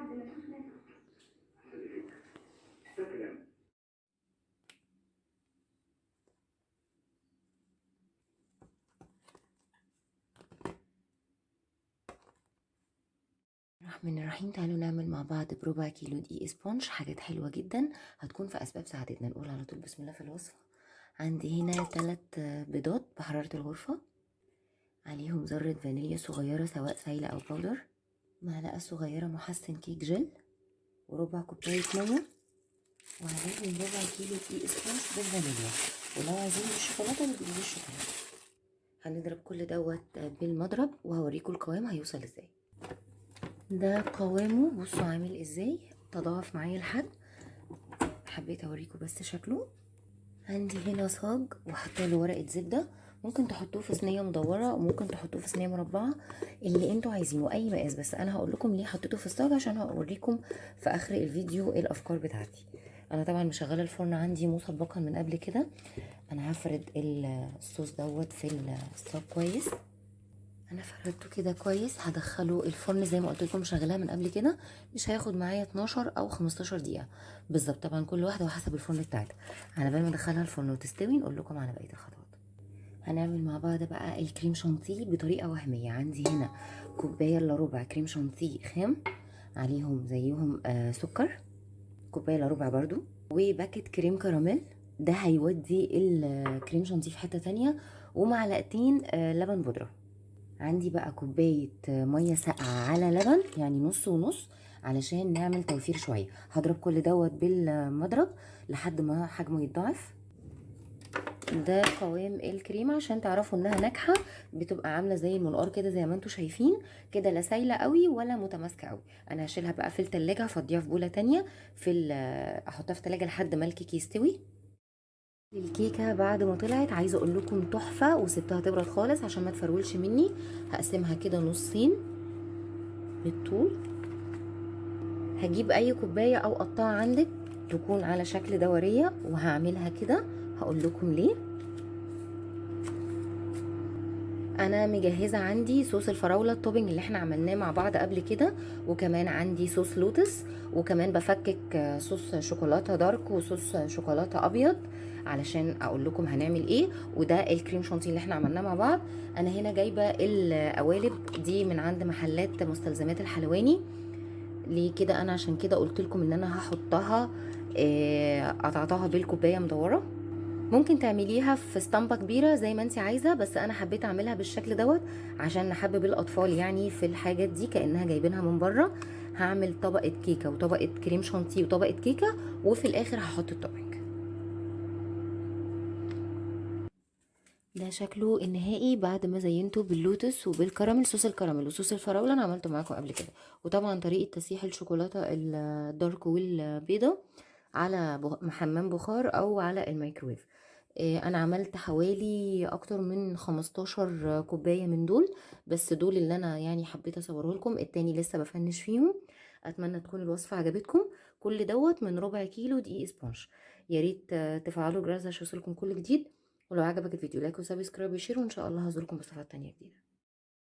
حد مفيش مانع. الرحمن الرحيم. تعالوا نعمل مع بعض بربع كيلو دقيق sponge حاجات حلوة جدا هتكون في أسباب سعادتنا. نقول على طول بسم الله في الوصفة. عندي هنا 3 بيضات بحرارة الغرفة، عليهم ذرة فانيليا صغيرة سواء سايلة أو powder، معلقة صغيرة محسن كيك جل، وربع كوباية مية، وعليهم ربع كيلو دقيق sponge بالفانيليا، ولو عايزين بالشوكولاتة نجيب بالشوكولاتة. هنضرب كل دوت بالمضرب وهوريكم القوام هيوصل ازاي. ده قوامه، بصوا عامل ازاي، تضاعف معايا الحجم، حبيت اوريكم بس شكله. عندي هنا صاج وحاطه له ورقة زبدة، ممكن تحطوه في صينية مدورة وممكن تحطوه في صينية مربعه، اللي انتوا عايزينه اي مقاس، بس انا هقول لكم ليه حطيته في الصاج عشان هوريكم في اخر الفيديو ايه الافكار بتاعتي. انا طبعا مشغله الفرن عندي مسبقا من قبل كده. انا هفرد الصوص دوت في الصاج كويس. انا فردته كده كويس، هدخله الفرن زي ما قلت لكم شغلاه من قبل كده، مش هياخد معايا 12 او 15 دقيقة بالظبط، طبعا كل واحدة وحسب الفرن بتاعتها. على بال ما ادخلها الفرن وتستوي نقول لكم على بقية الخطوات. هنعمل مع بعض بقى الكريم شانتيه بطريقة وهمية. عندي هنا كوباية الا ربع كريم شانتيه خام، عليهم زيهم سكر كوباية الا ربع برضو، وباكت كريم كراميل، ده هيودي الكريم شانتيه في حتة تانية، ومعلقتين لبن بودره. عندي بقى كوباية مية ساقعة على لبن، يعني نص ونص علشان نعمل توفير شوية. هضرب كل دوت بالمضرب لحد ما حجمه يتضاعف. ده قوام الكريمة عشان تعرفوا انها ناجحة، بتبقى عاملة زي المنقار كده زي ما انتوا شايفين كده، لا سايلة قوي ولا متماسكة قوي. انا هشيلها بقى في التلاجة، هفضيها في بولة تانية، احطها في التلاجة لحد ما الكيك يستوي. الكيكة بعد ما طلعت عايزة اقول لكم تحفة، وسبتها تبرد خالص عشان ما تفرولش مني. هقسمها كده نصين بالطول. هجيب اي كوباية او قطاعة عندك تكون على شكل دورية وهعملها كده، هقول لكم ليه. انا مجهزة عندي صوص الفراولة ال topping اللي احنا عملناه مع بعض قبل كده، وكمان عندي صوص لوتس، وكمان بفكك صوص شوكولاتة dark وصوص شوكولاتة ابيض علشان اقول لكم هنعمل ايه. وده الكريم شانتيه اللي احنا عملناه مع بعض. انا هنا جايبة القوالب دي من عند محلات مستلزمات الحلواني. ليه كده؟ انا عشان كده قلت لكم ان انا هحطها، قطعتها بالكوباية مدورة. ممكن تعمليها في اسطمبة كبيرة زي ما انت عايزة، بس انا حبيت اعملها بالشكل دوت عشان نحبب الاطفال في الحاجات دي كأنها جايبينها من بره. هعمل طبقة كيكة وطبقة كريم شانتيه وطبقة كيكة، وفي الاخر هحط ال topping. ده شكله النهائي بعد ما زينته باللوتس وبالكراميل، صوص الكراميل وصوص الفراولة انا عملته معاكم قبل كده. وطبعا طريقة تسيح الشوكولاتة ال dark والبيضة على حمام بخار او على الميكرويف. انا عملت حوالي اكتر من 15 كوباية من دول، بس دول اللي انا حبيت اصوره لكم، التاني لسه بفنش فيهم. اتمنى تكون الوصفة عجبتكم. كل دوت من ربع كيلو دقيق sponge. يا ريت تفعلوا الجرس عشان يوصلكم كل جديد، ولو عجبك الفيديو like و subscribe و share، وان شاء الله هزوركم بصفات تانية جديدة.